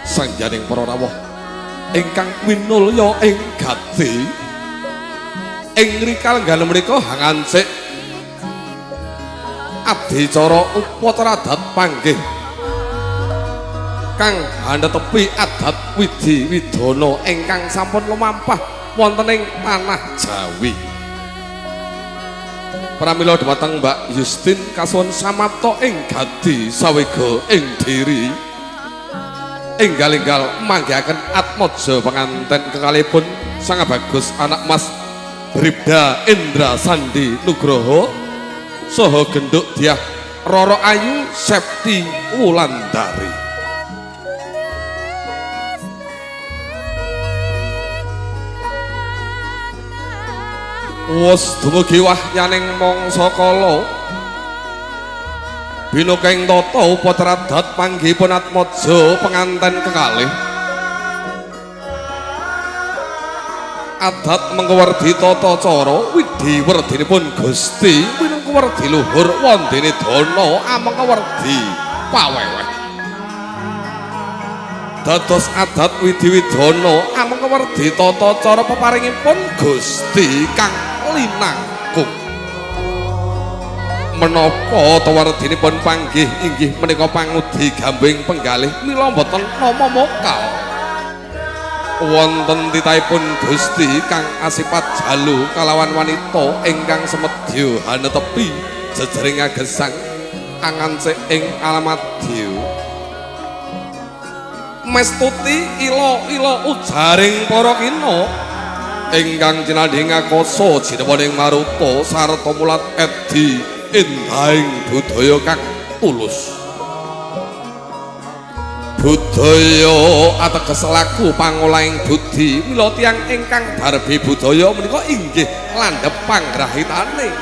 Sangyaning para rawuh ingkang winulya ing gati ing rikalenggan menika hangancik adicara upacara adat panggih kang hanetepi adat widhi widana ingkang sampun lumampah wonten ing tanah Jawi. Pramila dhumateng Mbak Yustin kasuwun samapta ing gadi sawega ing diri enggal-enggal manggihaken atmaja penganten kekalihipun Sang Bagus anak Mas Bribda Indra Sandi Nugroho saha genduk Dyah Roro Ayu Septi Wulandari. Wus dumugi wahyaning mangsa kala binukeng tata upacara adat panggihipun atmaja penganten kekalih. Adat mengko werdi tata cara widhi werdinipun Gusti winengku werdi luhur wondene dana amengko werdi paweweh. Dados adat widhi widana amengko werdi tata cara peparingipun Gusti kang linangkung. Menapa ta werdinipun panggih inggih menika pangudi gambing penggalih mila boten nama mokal. Wonten titahipun Gusti kang asipat jalu kalawan wanita ingkang semedya hanetepi jejering agesang angancik ing alamadya. Mestuti ila-ila ujaring para kina ingkang cinandhing akasa jinewaning maruta sarta mulat edi endahing budaya kang tulus. Budaya ateges laku pangolahing budi mila tiyang ingkang darbi budaya menika inggih landhep panggrahitane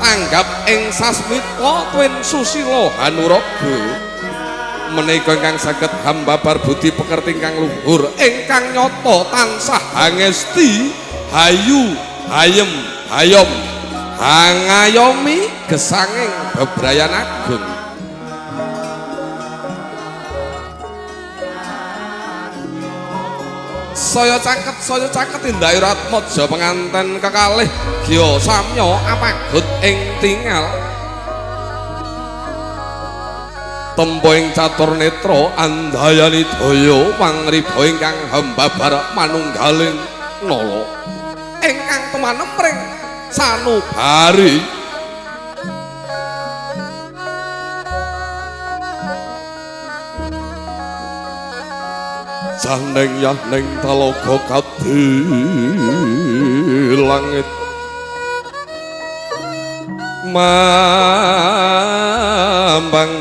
tanggap ing sasmita tuwin susila hanuraga menika ingkang saged hambabar budi pekerti ingkang luhur ingkang nyata tansah hangesti hayu hayem hayom hangayomi gesanging bebrayan agung. Saya caket tindake atmaja penganten kekalih gya samya apagut ing tingal tempo ing catur netra andayani daya pangriba ingkang hambabar manunggaling nala ingkang tumanempring sanubari. Janeng yahneng talaga kadhi langit mambang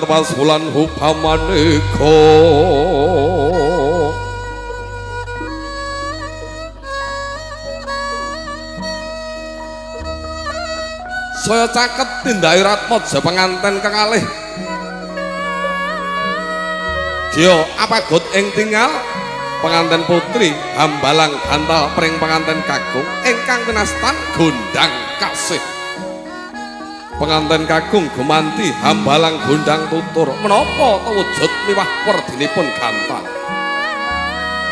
tepas wulan hupamaneka saya caket tindake atmaja penganten kekalih gya apagot ing tingal penganten putri hambalang gantal pring penganten kakung ingkang winastan gondang kasih. Penganten kakung gumanti hambalang gondang tutur menapa wujud miwah werdinipun gantal.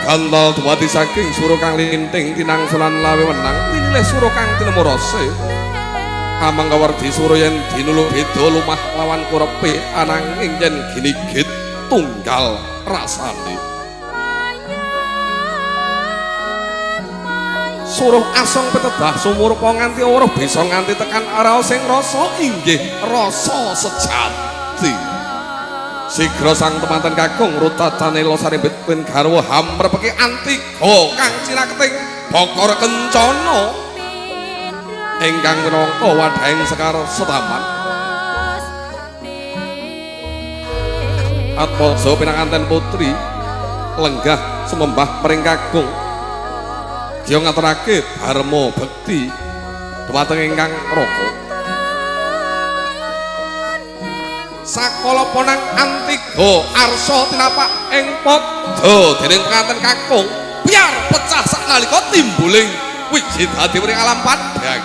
Gantal dumadi saking sura kang linting tinangsulan lawe wenang tinilih sura kang tinemu rasa. Amangka werdi sura yen dinulu beda lumah lawan kurepe ananging yen ginigit tunggal rasane. Suruh asong pitedah sumurupa nganti weruh bisa nganti tekan araos sing rasa inggih rasa sejati. Sigra sang temanten kakung rutacane losarimbit pin garwa hamrepeki antiga kang cinaketing bokor kencana ingkang minangka wadhahing sekar setaman. Atmaja pinanganten putri lenggah sumembah pring kakung gya ngaturake dharma bekti dhumateng ingkang raka. Sakala ponang antiga arsa tinapak ing padha dening penganten kakung biar pecah saknalika timbuling wiji dadi ring alam padhang.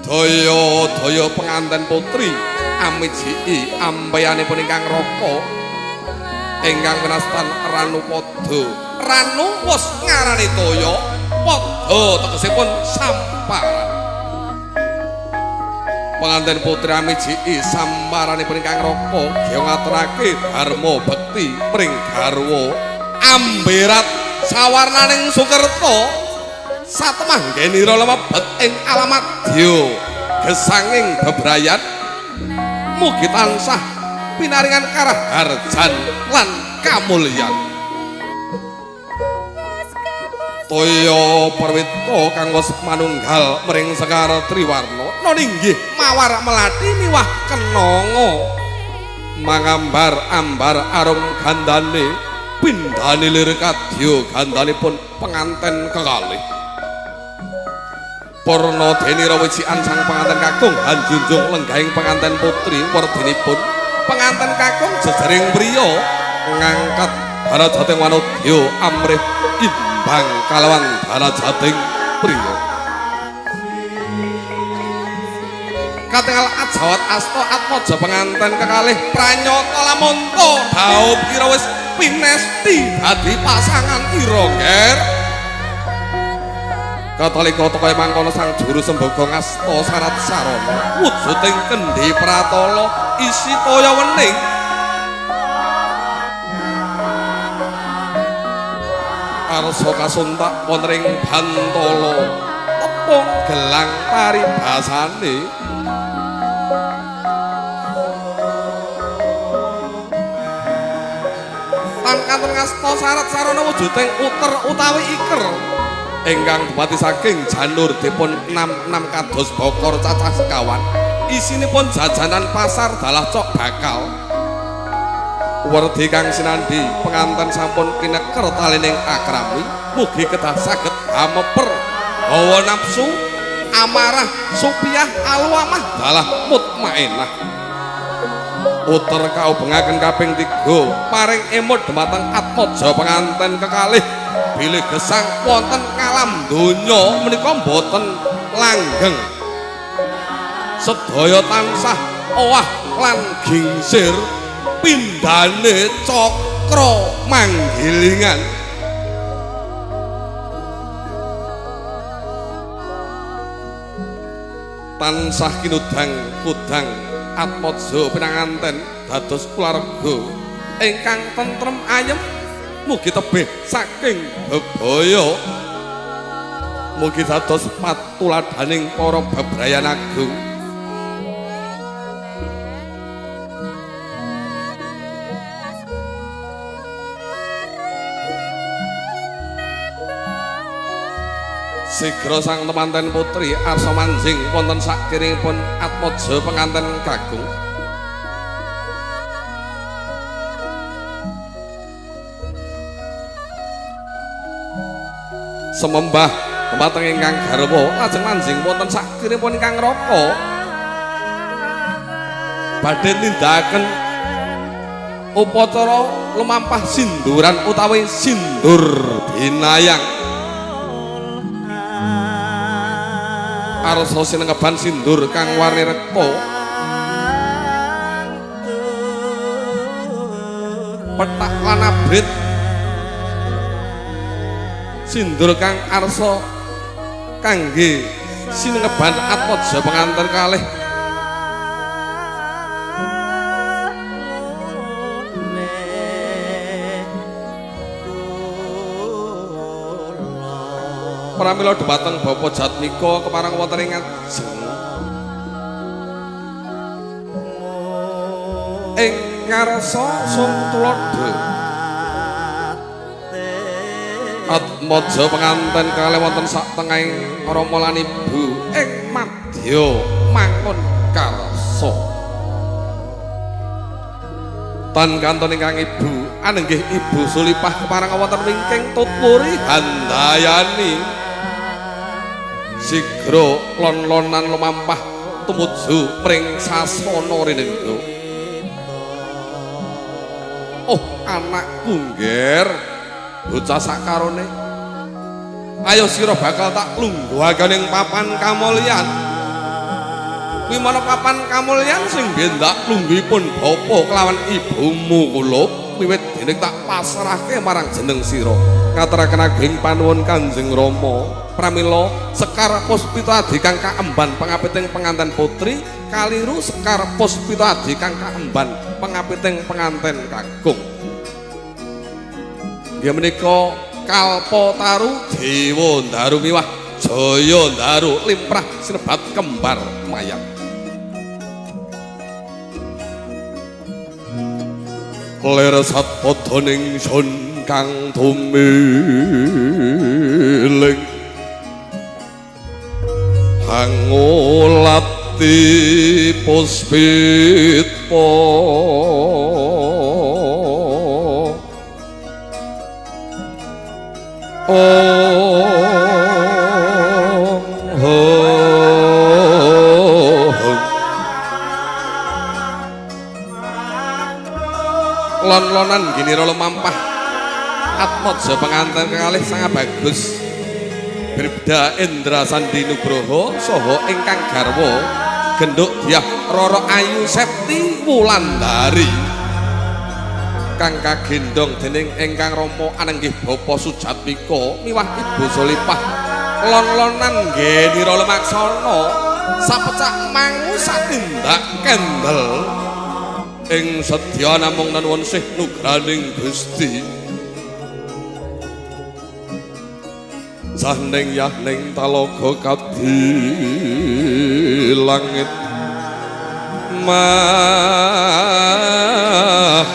Daya-daya penganten putri amijiki ampeyanipun ingkang raka ingkang winastan Ranupada. Ranu wis ngarani toya, pada tegesipun samparan. Penganten putri amijiki samparanipun ingkang raka gya ngaturake dharma bekti pring garwa amberat sawarnaning sukerta satemanggenira lumebet ing alamadya gesanging bebrayan mugi tansah pinaringan karaharjan lan kamulyan. Toya perwita kang wis manunggal mring Sekar Triwarna noninggih mawar melati miwah kenanga mangambar ambar arum gandane pindhane lir kadya gandanipun penganten kekalih. Purna denira wijikan sang penganten kakung hanjunjung lenggahing penganten putri werdinipun penganten kakung jejering priya ngangkat darajating wanodya amrih imbang kalawan darajating priya. Katingal ajawat asta atmaja penganten kekalih pranyata lamonta dhaup ira wis pinesti dadi pasangan ira nger. Katalika kaya mangkono sang juru semboga ngasta sarat sarana wujuding kendhi pratala isi toya wening. Arsa kasuntak wonten ing bantala tepung gelang paribasane. Tan kantun ngasta sarat sarana wujuding uter utawi iker ingkang dumadi saking janur dipun nam-nam kados bokor cacah sekawan. Isinipun jajanan pasar dalah cok bakal. Werdi kang sinandhi penganten sampun kineker talining akrami mugi kedah saged hameper hawa nafsu amarah supiah aluamah dalah mutmainah. Uter kaubengaken kaping 3 paring emut dhumateng atmaja penganten kekalih bilih gesang wonten ngalam donya menika mboten langgeng. Sedaya tansah owah lan gingsir pindhane cakra manggilingan. Tansah kinudang kudang atmaja pinanganten dados kulawarga ingkang tentrem ayem mugi tebih saking bebaya mugi dados patuladaning para bebrayan agung. Sigra sang temanten putri arsa manjing wonten sakiringipun atmaja penganten kakung. Semembah dhumateng ingkang garwa lajeng manjing wonten sakiringipun ingkang raka badhe nindakaken upacara lumampah sinduran utawi sindur binayang. Arsa sinengeban sindur kang warni rekta pethak lan abrit sindur kang arsa kangge sinengeban atmaja penganten kalih. Pramila dhumateng Bapak Jatmika kepareng wonten ing ngajeng ing ngarsa sung tuladha. Atmaja penganten kalih wonten sak tengahing rama lan ibu ing madya mangun karsa. Tan kanton ingkang ibu anenggih Ibu Sulipah kepareng wonten wingking Tutpuri Handayani. Sigra lon-lonan lumampah tumuju mring sasana rinengga. Oh anakku ngger, bocah sakarone. Ayo sira bakal tak lungguhaken ing papan kamulyan. Wimana papan kamulyan sing bendak lungguhipun bapa kelawan ibumu kula wiwit dene tak pasrahke marang jeneng sira. Ngaturaken ageng panuwun Kanjeng Rama. Pramila Sekar Puspita Adi kang kaemban pangapiting penganten putri kaliru Sekar Puspita Adi kang kaemban pangapiting penganten kakung. Nggih menika Kalpataru Dewa Ndaru miwah Jaya Ndaru limrah sinebat kembar mayang. Lir satpada ningsun kang tumiling hangulati puspita lon-lonan ginira lumampah atmaja penganten kekalih sangat bagus Bribda Indra Sandi Nugroho saha ingkang garwa genduk Dyah Roro Ayu Septi Wulandari kang kagendhong dening ingkang rama anenggih Bapa Sujatmika miwah Ibu Solipah lon-lonan ngenira lumaksana sapecak mangu satindak kendel ing sedya namung nuwun sih nugraning Gusti. Sahning yahning talaga kabdi langit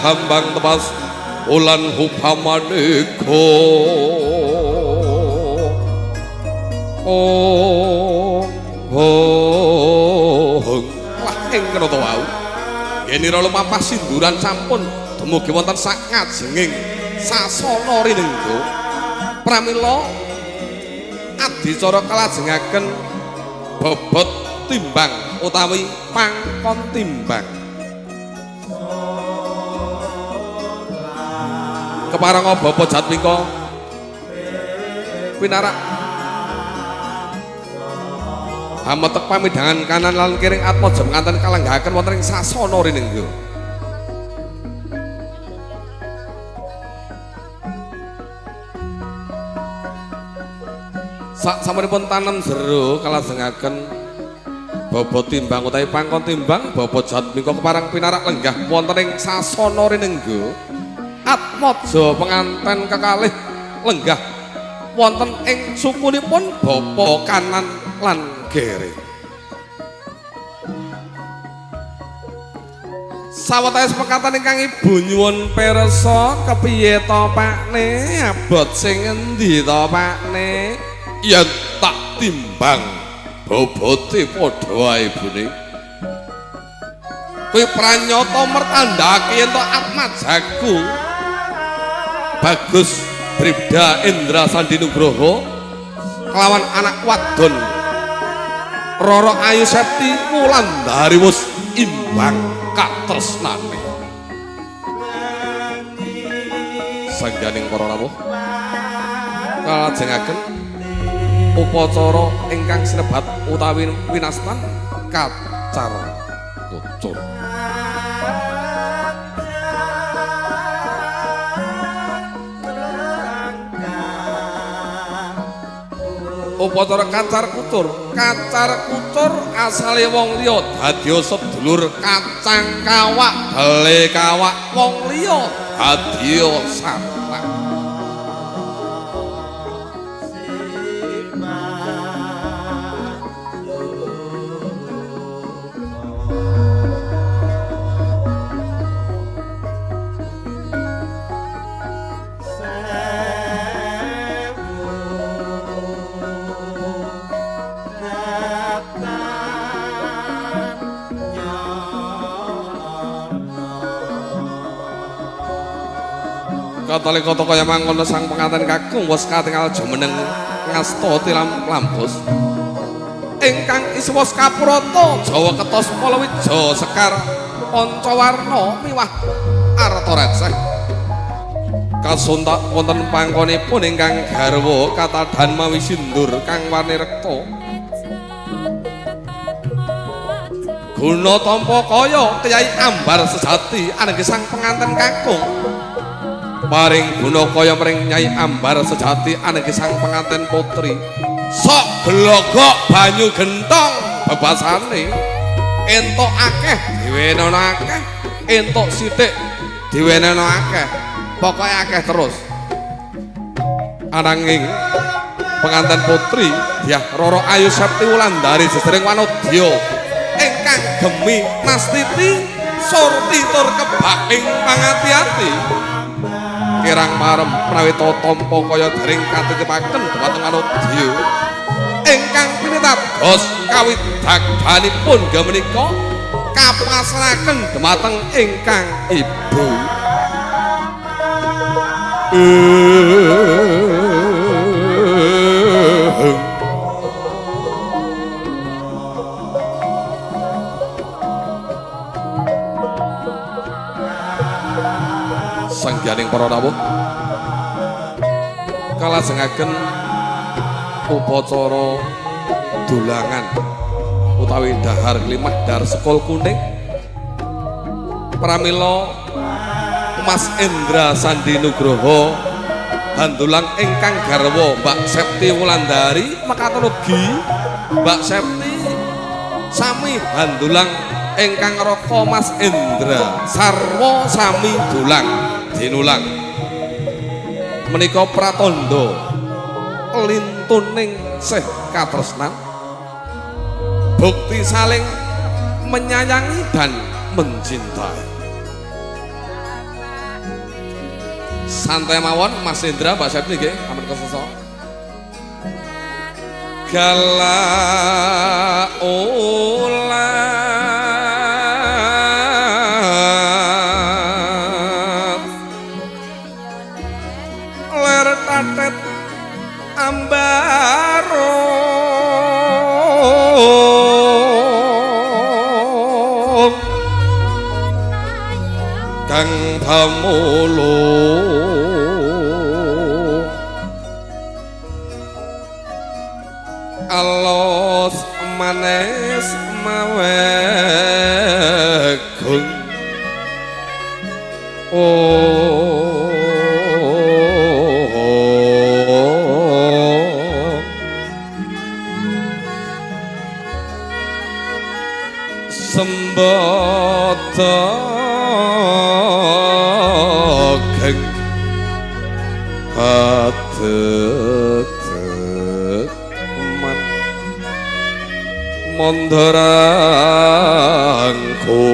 mahambang tepas ulan hupamaneka oh oh wah ing kena wau ngenira lumampah sinduran sampun dumugi wonten sak ngajenging sasana rinengga. Pramila adicara kalajengaken bobot timbang utawi pangkon timbang. Keparanga Bapa Jatmika pinarak hametek pamidhangan kanan lan kiring atmaja penganten kalenggahaken wonten ing sasana rinengga. Sak samunipun tanem jero kalajengaken bobot timbang utawi pangkon timbang Bapa Jatmika keparang pinarak lenggah wonten ing sasana rinengga. Atmaja penganten kekalih lenggah wonten ing sukunipun bapa kanan lan kiri. Sawetawis pekatan ingkang ibu nyuwun pirsa kepiye to Pakne, abot sing endi to Pakne? Yen tak timbang bobote padha wae bune. Kuwi pranyata mertandhake yen to atmajaku Bagus Bribda Indra Sandi Nugroho kelawan anak wadon Roro Ayu Septi Wulandari wis imbang katresnane. Sangganing para rawuh kalajengaken upacara ingkang sinebat utawi winastan kacar kucur. Upacara kacar kucur, kacar kucur asale wong liya dadi sedulur kacang kawak dele kawak wong liya dadi sanak. Katalika kaya mangkono sang penganten kakung wis katingal jumeneng ngasta tilam lampus ingkang iswas kaprata Jawa ketos Palawija Sekar Pancawarna miwah arta receh kasuntak wonten pangkonipun ingkang garwa katadhan mawi sindur kang warni rekta. Guna tampa kaya Kyai Ambar Sejati ananging sang penganten kakung. Paring guna kaya mring Nyai Ambar Sejati ananging sang penganten putri. Sok glogok banyu gentong bebasane. Entuk akeh diwenono akeh, entuk sithik diwenono akeh. Pokoke akeh terus. Ananging penganten putri Dyah Roro Ayu Septi Wulandari sesering wanodya ingkang gemi nastiti surti tur kebak ing pangati-ati. Kirang marem menawi tampa kaya dering katitipaken dhumateng wanodya ingkang pinitados kawidagdanipun menika kapasraken dhumateng ingkang ibu. Sangyaning para rawuh kalajengaken upacara dulangan utawi dahar klimah dahar sekul kuning pramila Mas Indra Sandi Nugroho handulang ingkang garwa Mbak Septi Wulandari mekaten ugi Mbak Septi sami handulang ingkang raka Mas Indra sarwa sami dulang dinulang menika pratandha lintuning sih katresnan bukti saling menyayangi dan mencintai. Santai mawon Mas Indra Mbak Septi nggih ampun kesesok. Galak ulat ler tatet ambaro kang pamulung alos manes mawegung oh sembada geng adeg man mondorangku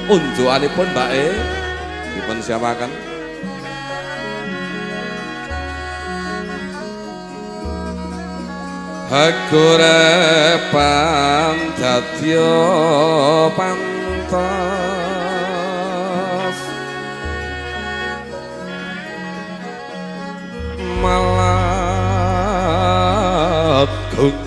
unjukanipun mbake dipun siapaken. Hagorepan dadya pantas malat gung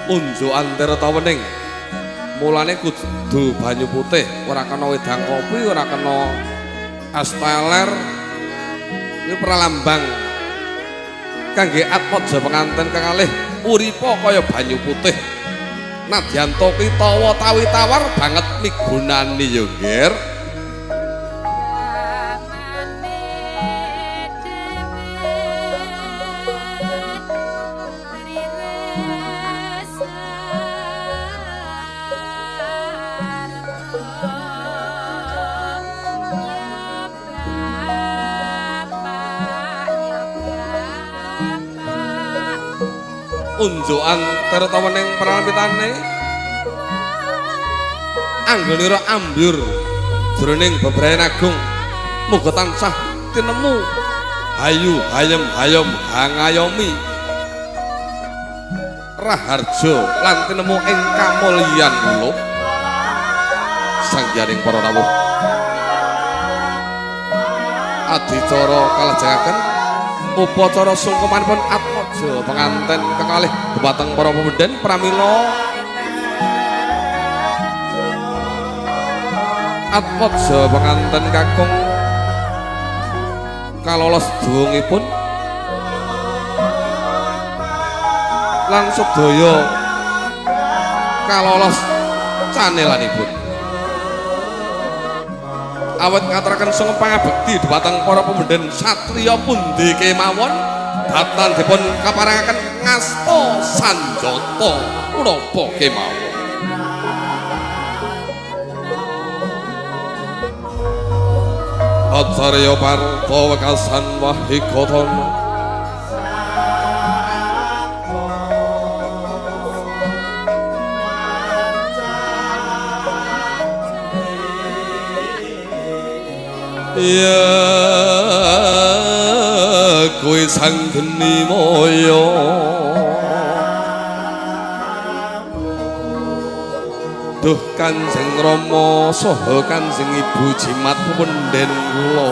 unjukan tirta wening mulane kudu banyu putih, ora kena wedang kopi, ora kena es teler. Ini pralambang kangge atmaja penganten kekalih uripa kaya banyu putih. Nadyan to kitawa tawi tawar banget migunani ya nggir. Unjukan tirta wening pralampitane anggonira ambyur jroning bebrayan agung muga tansah tinemu hayu hayem hayom hangayomi raharja lan tinemu ing kamulyan kula sangyaning para rawuh. Adicara kalajengaken upacara sungkemanipun atmaja penganten kekalih dhumateng para pepundhen pramila Atmaja penganten kakung kalolos duwungipun lan sedaya kalolos canelanipun. Awet ngaturaken sungkem pangabekti dhumateng para pemenden satriya pundi kemawon datan dipun kaparengaken ngasta sanjata punapa kemawon. Acarya parta wekasan wahikatana ya kowe sang geni maya duh Kanjeng Rama saha Kanjeng Ibu jimat pepundhen kula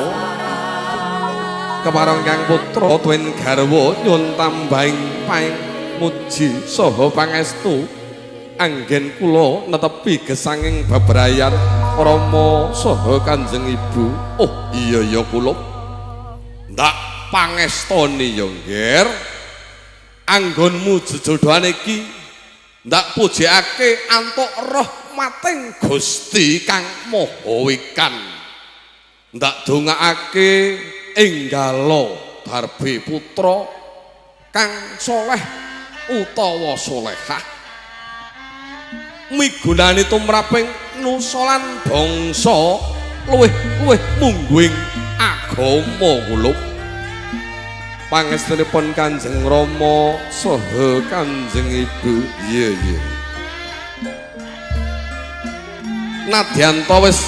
kepareng kang putra tuen garwa nyuwun tambahing paing muji saha pangestu anggen kula netepi gesanging bebrayan Rama saha Kanjeng Ibu. Oh iya ya kula ndak pangestoni ya Ngger, anggonmu jejodohan iki ndak pujekake antuk rahmating Gusti Kang Maha Wikan, ndak dongakake enggala darbe putra kang soleh utawa solehah migunani tumraping nusa lan bangsa luwih-luwih mungguing agama kula. Pangestunipun Kanjeng Rama saha Kanjeng Ibu. Iya iya. Nadyan ta wis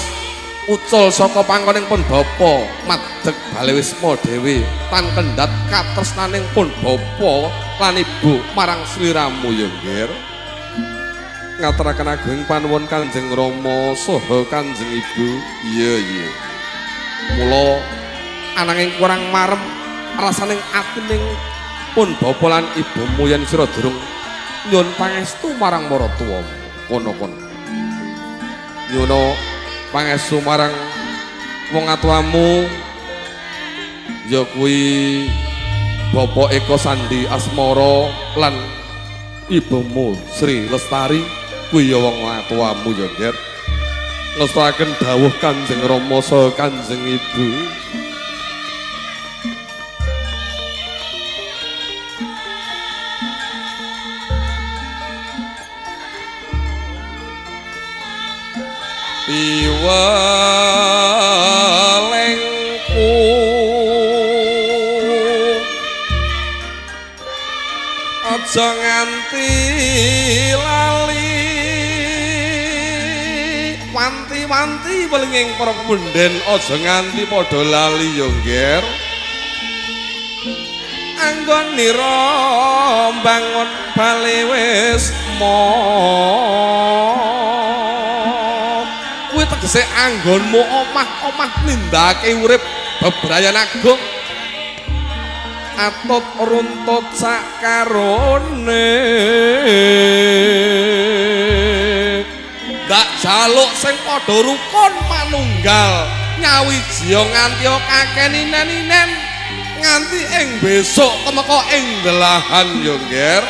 ucul saka pangkoning pun bapa madeg bale wisma dhewe tan kendhat katresnaning pun bapa lan ibu marang sliramu ya Ngger. Ngaturaken agung panuwun Kanjeng Rama saha Kanjeng Ibu. Iya iya. Mula ananging kurang marem rasaning atining pun bapa lan ibumu yen sira durung nyuwun pangestu marang maratuwamu. Kono-kono nyuwun pangestu marang wong atuwamu ya kuwi Bapak Eko Sandi Asmara lan ibumu Sri Lestari kuwi ya wong atuwamu ya Ngger. Ngestoaken dawuh Kanjeng Rama saha Kanjeng Ibu. Piwelengku aja nganti lali wanti-wanti welinging para pundhen aja nganti padha lali ya Ngger. Anggonira mbangun bale wisma kuwi tegese anggonmu omah-omah nindakake urip bebrayan agung atut runtut sakarone ndak jaluk sing padha rukun manunggal nyawijiya nganti kakeh ninen-ninen nganti ing besok temeka ing delahan ya Ngger.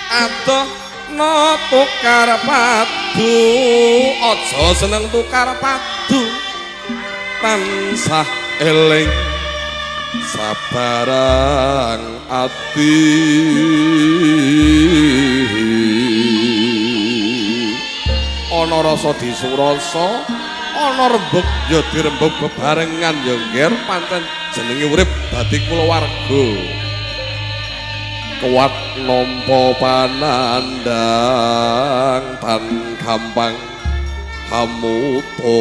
Adoh no tukar padu aja seneng tukar padu tansah eling sabarang ati ana rasa disurasa ana rembug ya dirembug bebarengan ya Ngger, pancen jenenge urip dadi kulawarga kuat nampa panandhang tan gampang hamutung.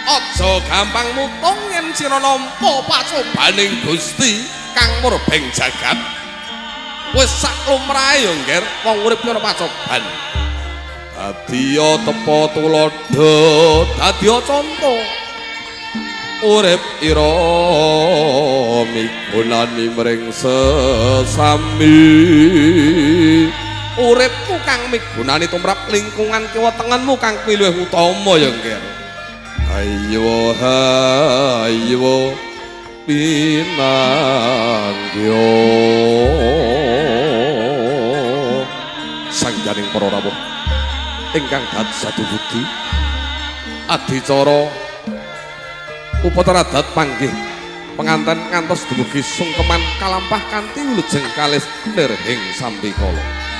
Aja gampang mutung yen sira nampa pacobaning Gusti kang murbeng jagat. Wis sak lumrahe ya Ngger, wong urip ana pacoban. Dadiya tepa tuladha, dadiya conto. Urip ira migunani mring sesami. Uripmu kang migunani tumrap lingkungan kiwa tengenmu kang kuwi luwih utama ya, Nger. Ayo ayo pinanggya. Sangganing para rawuh ingkang dat satu budi adicara upacara adat panggih penganten ngantos dumugi sungkeman kalampah kanthi wilujeng kalis nirhing sambikala.